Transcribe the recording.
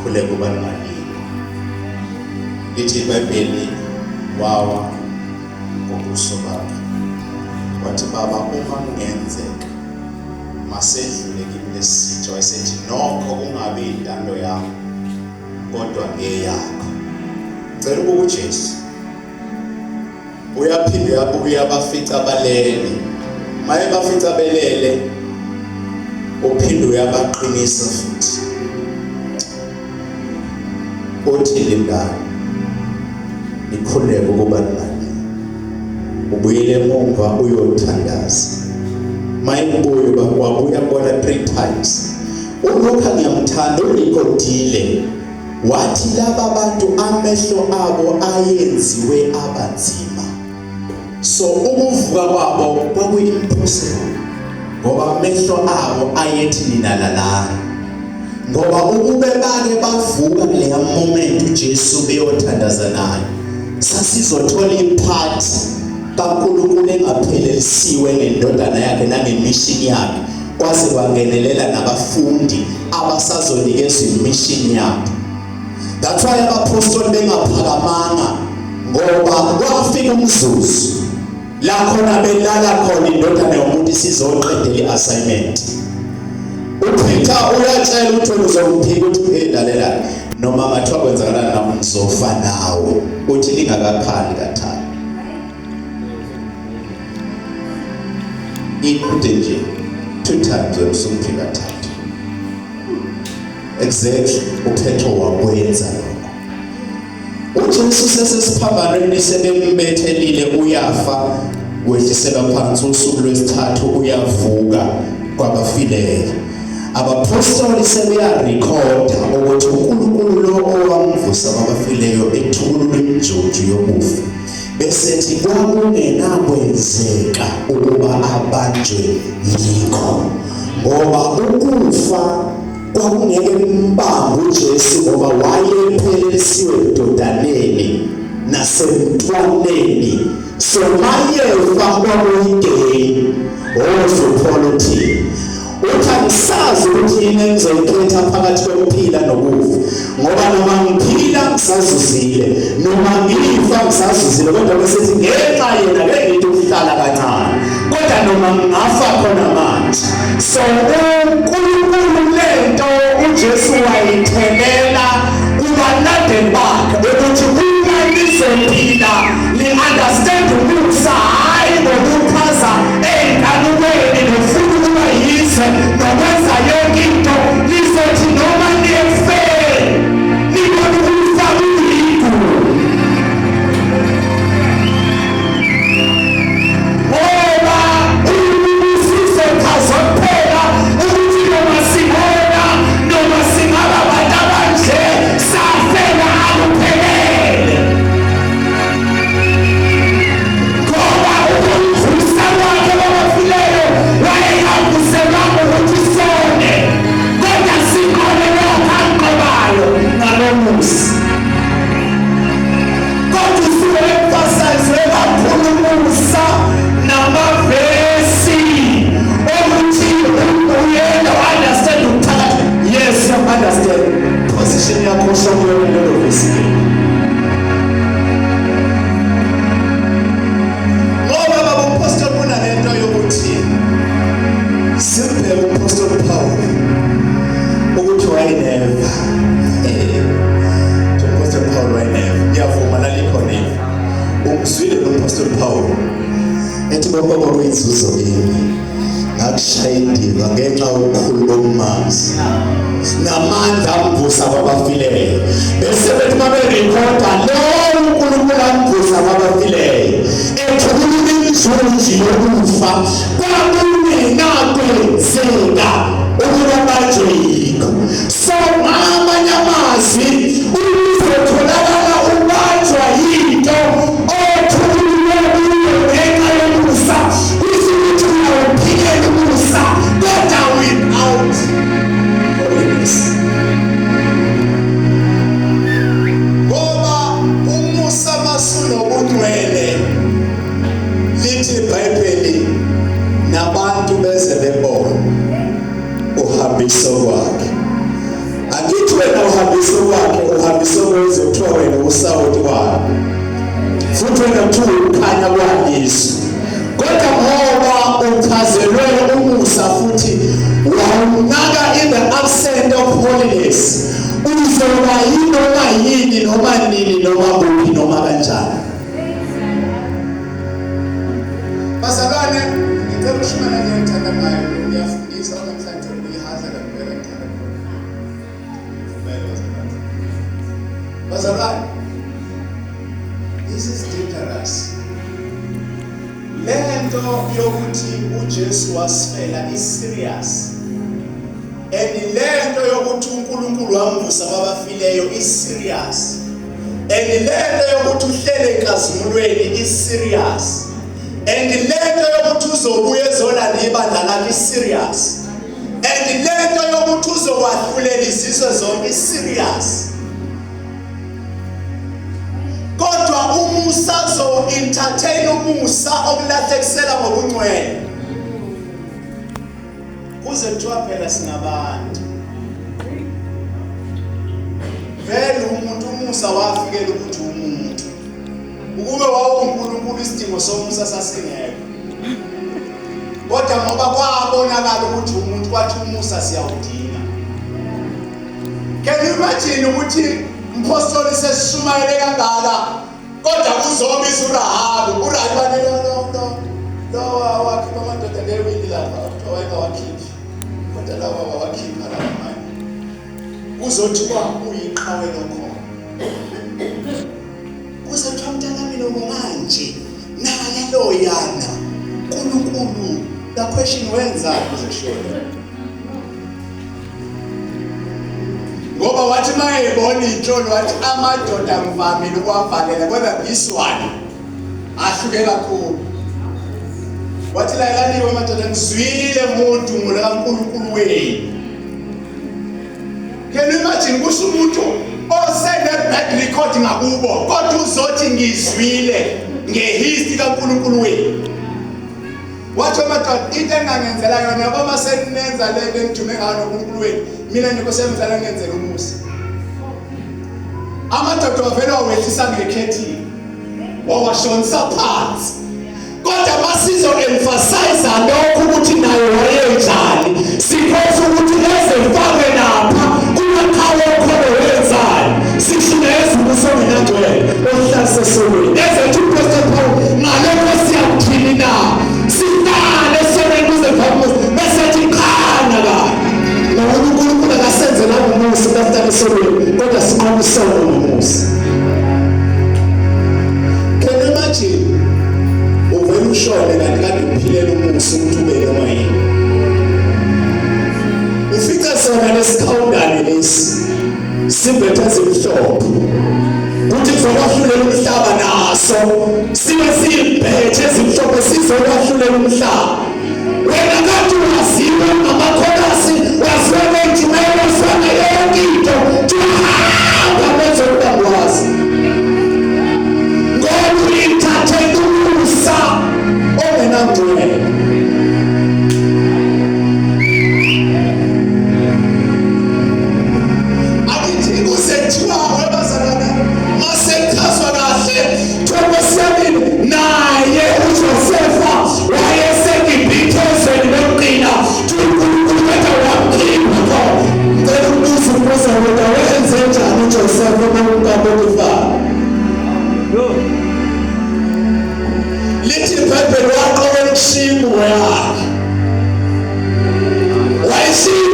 Nikhuleke uba ningalingwa. Lithi iBhayibheli wawa ngobuso bakhe. Wathi baba uma kungenzeka masedlule kimi lesitsha wayesethi nokho kungabi intando yami kodwa ngeyakho. Cela ubuka uJesu. Uyaphinda uyabuka uyabafica balele. Maye bafica belele uphinde uyabaqinisa futhi. Uthi lindani nikhuleke ukuba ningalili. Ubuyele emumva uyothandaza. Mayibuye wabuya kubona 3 times. ULuka ngiyamthanda ulikodile wathi laba bantu amehlo abo ayenziwe abanzima. So ukuvuka kwabo kwakuyi-impossible ngoba amehlo abo ayethi nina lalani. Ngoba ukube bake bavuka kuleya moment uJesu beyothandaza naye sasizothola ipart kaNkulunkulu engaphelelisiwe ngendodana yakhe nangemishini yakhe kwaze kwangenelela nabafundi abasazonikezwa imishini yabo. That's why abaphostoli bengaphakamanga ngoba kwafika umzuzu la khona belala khona indodana yomuntu isizoqedela i-assignment. UPeter uyatshela ukuthi uzomphika ukuthi hey lalela noma ngathiwa kwenzakalani nami ngizofa nawe uthi lingakakhali kathathu. Iqhude nje two times wena usumphika thathu. Exactly uPetro wakwenza lokho. UJesu sesesiphambanweni sebembethelile uyafa wehliselwa phansi usuku lwesithathu uyavuka kwabafileyo. Abaphostoli sebeyarekhoda ukuthi uNkulunkulu lo owamvusa kwabafileyo ethukulula imijuju yokufa besethi kwakungenakwenzeka ukuba abanjwe yikho ngoba ukufa kwakungeke kumbambe uJesu ngoba wayephelelisiwe edodaneni nasemntwaneni. So mayefa kwakuyigame. Oh, uthi uthi angisazi ukuthi yini engizoyikhetha phakathi kokuphila nokufa ngoba noma ngiphila ngisazuzile noma ngifa ngisazuzile kodwa bese ngenxa yena ngeke ngithi ukuhlala kancane kodwa noma ngingafa khona manje. So uNkulunkulu lento uJesu wayithelela kubalandeli bakhe ukuthi uma nizophila ni-understand umusa hhayi ngokuchaza ey'nkanukweni nofuna ukuba yize nokwenza yonke into nizothi noma niyekufeni nibona ukufa kuyigugu ngoba ubusizochaza kuphela ukuthi noma sibona noma singaba abantu abanje safela akuphelele ngoba ukuvusa kwakhe kwabafileyo wayengavuselwanga ukuthi sone kodwa sikhona lokho anqobayo ngalomusa. Kodwa usuemphasize kakhulu umusa namavesi okuthi uyena understand ukuthakatha. Yes, you understand position yakho sokuyona lelo vesi ngoba baba umpostoli kunalento yokuthi simbheke umpostoli Paul ukuthi wayeneva. Umpostoli Paul wayeneva, ngiyavuma lalikhona iva. Ungizwile umpostoli Paul ethi konke kwakuyinzuzo kimi ngakushaya indiva ngenxa yobukhulu bokumazi namandla amvusa kwabafileyo. Bese bethi maberekhoda lowo uNkulunkulu amvusa kwabafileyo ethukulula imizunzi yokufa kwakungenakwenzeka ukuba banjwe yikho. So ngamanye amazwi uzotholakala ubanjwa yinto othukululwe kuyo ngenxa yomusa kusho ukuthi uyawuphikela umusa kodwa without holiness ngoba umusa masunobungcwele lithi iBhayibheli nabantu beze bebone. kwalizwi. Kodwa ngoba uchazelwe umusa futhi wawunaka in the absent of holiness, uzoba yinoma yini noma nini noma kuphi noma kanjani. Bazalwane, ngicela ukushumayela nje engithanda ngayo. Ngiyafundisa namhlanje ngiyihadla ngempela ngithanda khona. Vumele bazalwane. Bazalwane, this is dangerous. Lento yokuthi uJesu wasifela is serious. And lento yokuthi uNkulunkulu wamvusa kwabafileyo is serious. And lento yokuthi uhlele enkazimulweni is serious. And lento yokuthi uzobuya ezolanda ibandla lakhe is serious. And lento yokuthi uzokwahlulela izizwe zonke is serious. Kodwa umusa zo entertain umusa okulahlekisela ngobungcwele. Kuze kuthiwa phela singabantu. Vele umuntu umusa wafikela ukuthi umuntu. Ukube wawuNkulunkulu isidingo somusa sasingekho. Kodwa ngoba kwabonakala ukuthi umuntu kwathi umusa siyawudinga. Can you imagine ukuthi mpostoli sesishumayele kangaka kodwa kuzobiza uRahabi uRahabi bane lo lo lo lo wakhipha amadoda ngewindi lapha kuthiwa wayengawakhiphi kodwa lawa wawakhipha lawa manje kuzothiwa uyiqhawe lokhona kuzothiwa mntanami noma manje naye loyana uNkulunkulu the question wenzani kuze shona ngoba wathi mayebona intsholo wathi amadoda ngivamile ukuwavalela kodwa this one ahluke kakhulu wathi lalelaniwe madoda ngizwile ngodumo likaNkulunkulu wenu. Can you imagine kusho umuntu osene-bad record ngakubo kodwa uzothi ngizwile ngehistory kaNkulunkulu wenu. Wathi amadoda into engangenzela yona yabo uma seninenza le nto enidume ngayo noNkulunkulu wenu mina nje Nkosi yami ngicela ngenzele umusa. Amadoda wavele wawehlisa ngekhethini wawashonisa phansi. Kodwa masizo emphasize lokho ukuthi naye wayenjani sikhohle ukuthi ezefakwe lapha kumaqhawe okholo wenzani sishumayeza umusa ongenagcwele ohlase esonweni ezethu uPastor Paul ngalokho siyakuthini na sihlale esonweni kuze phambi bese thi qhana kabi ngoba uNkulunkulu akasenzela umusa bafana esonweni kodwa sinqoba isono ngomusa. Can you imagine uvele ushone kanti kade uphilela umusa ukuthi ube noma yini ufica sona lesikhawundane lesi simbethe ezimhlophe kuthi kuzokwahlulela umhlaba naso sibe siyibhethe ezimhlophe sizokwahlulela umhlaba wena kade waziwe ngamakhonasi waziwe ngey'ntshumayelo waziwe ngeyonke into hamba benze ukuba ngwazi ngoba uyithathe umusa ongenangcwele. Akithi kusethiwa webazalwane masechazwa kahle Nkosi naye uJosefa wayeseGibhithe ezweni lokuqina uNkulunkulu kodwa wamkhipha khona. Ngicela ukubuza umbuzo kodwa wenze njani uJosefa kumkaPotifara? Lithi iBhayibheli waqoka ukushiya ingubo yakhe. Wayishiya